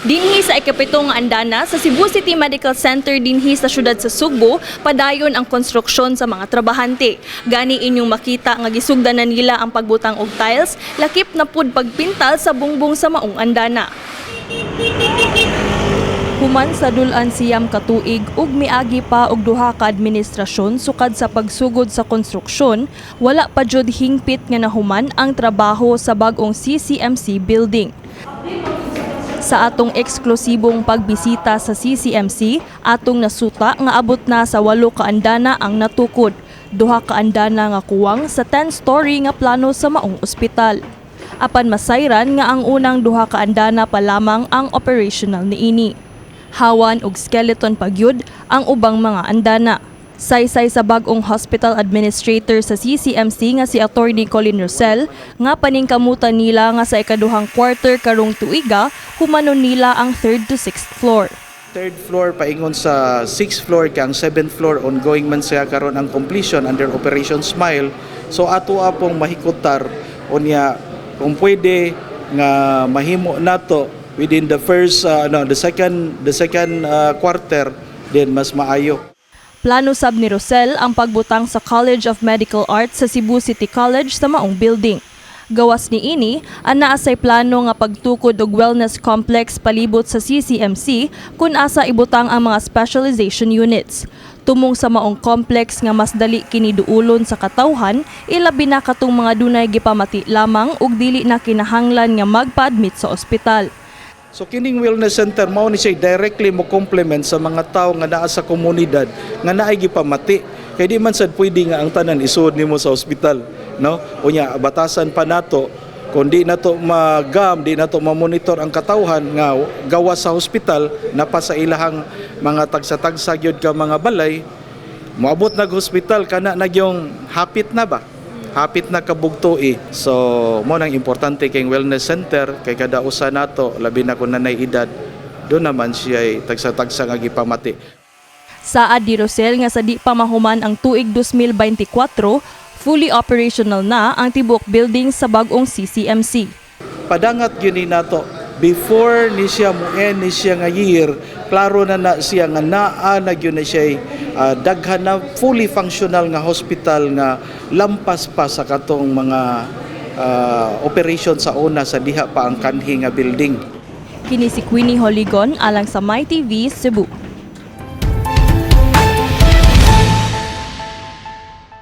Dinhi sa ikapito nga andana sa Cebu City Medical Center dinhi sa syudad sa Sugbo, padayon ang konstruksyon sa mga trabahante. Gani inyong makita nga gisugdan na nila ang pagbutang og tiles, lakip na pud pagpintal sa bungbong sa maong andana. Human sa dul-an 9 ka tuig ug miagi pa og duha ka administrasyon sukad sa pagsugod sa konstruksyon, wala pa jud hingpit nga nahuman ang trabaho sa bag-ong CCMC building. Sa atong eksklusibong pagbisita sa CCMC, atong nasuta nga abot na sa 8 ka andana ang natukod. 2 ka andana nga kuwang sa 10-story nga plano sa maong ospital. Apan masayran nga ang unang 2 ka andana pa lamang ang operational niini. Hawan og skeleton pagyud ang ubang mga andana. Saysay sa bag-ong hospital administrator sa CCMC nga si Attorney Colin Rosell nga paningkamutan nila nga sa ikaduhang quarter karong tuiga humanon nila ang third to sixth floor. Third floor paingon sa sixth floor kay ang seventh floor ongoing man siya karon ang completion under Operation Smile. So ato apong mahikutar unya kung pwede nga mahimo nato within the first no, the second quarter, then mas maayo. Plano sab ni Rosell ang pagbutang sa College of Medical Arts sa Cebu City College sa maong building. Gawas niini, anaa say plano nga pagtukod og wellness complex palibot sa CCMC kung asa ibutang ang mga specialization units. Tumong sa maong complex nga mas dali kini duulon sa katawhan, ilabi na katong mga dunay gipamati lamang ug dili na kinahanglan nga magpa-admit sa ospital. So kining wellness center mao ni siya directly mo complement sa mga tao nga naa sa komunidad nga naay gipamati. Kay di man sad pwede nga ang tanan isuod nimo sa ospital, no? Unya batasan pa nato kung di nato magam, di nato ma-monitor ang katawhan nga gawas sa ospital na pa sa ilahang mga tagsa-tagsa gyud ka mga balay, moabot nag hospital kana na yung hapit na ba? Hapit na kabugto eh. So, mo nang importante kay wellness center kay kada usa nato, labi na kung nanay edad, doon naman siya ay tagsa-tagsa nga gipamati. Saad ni Rosell nga sa di pa mahuman ang tuig 2024, fully operational na ang tibuok building sa bag-ong CCMC. Padangat gyud ni nato before ni siya mo end ni siya nga year, klaro na na siya nga naa na gyud na siya daghan na fully functional nga hospital nga lampas pa sa katong mga operation sa una sa diha pa ang kanhi nga building. Kini si Queenie Holigon alang sa MyTV Cebu.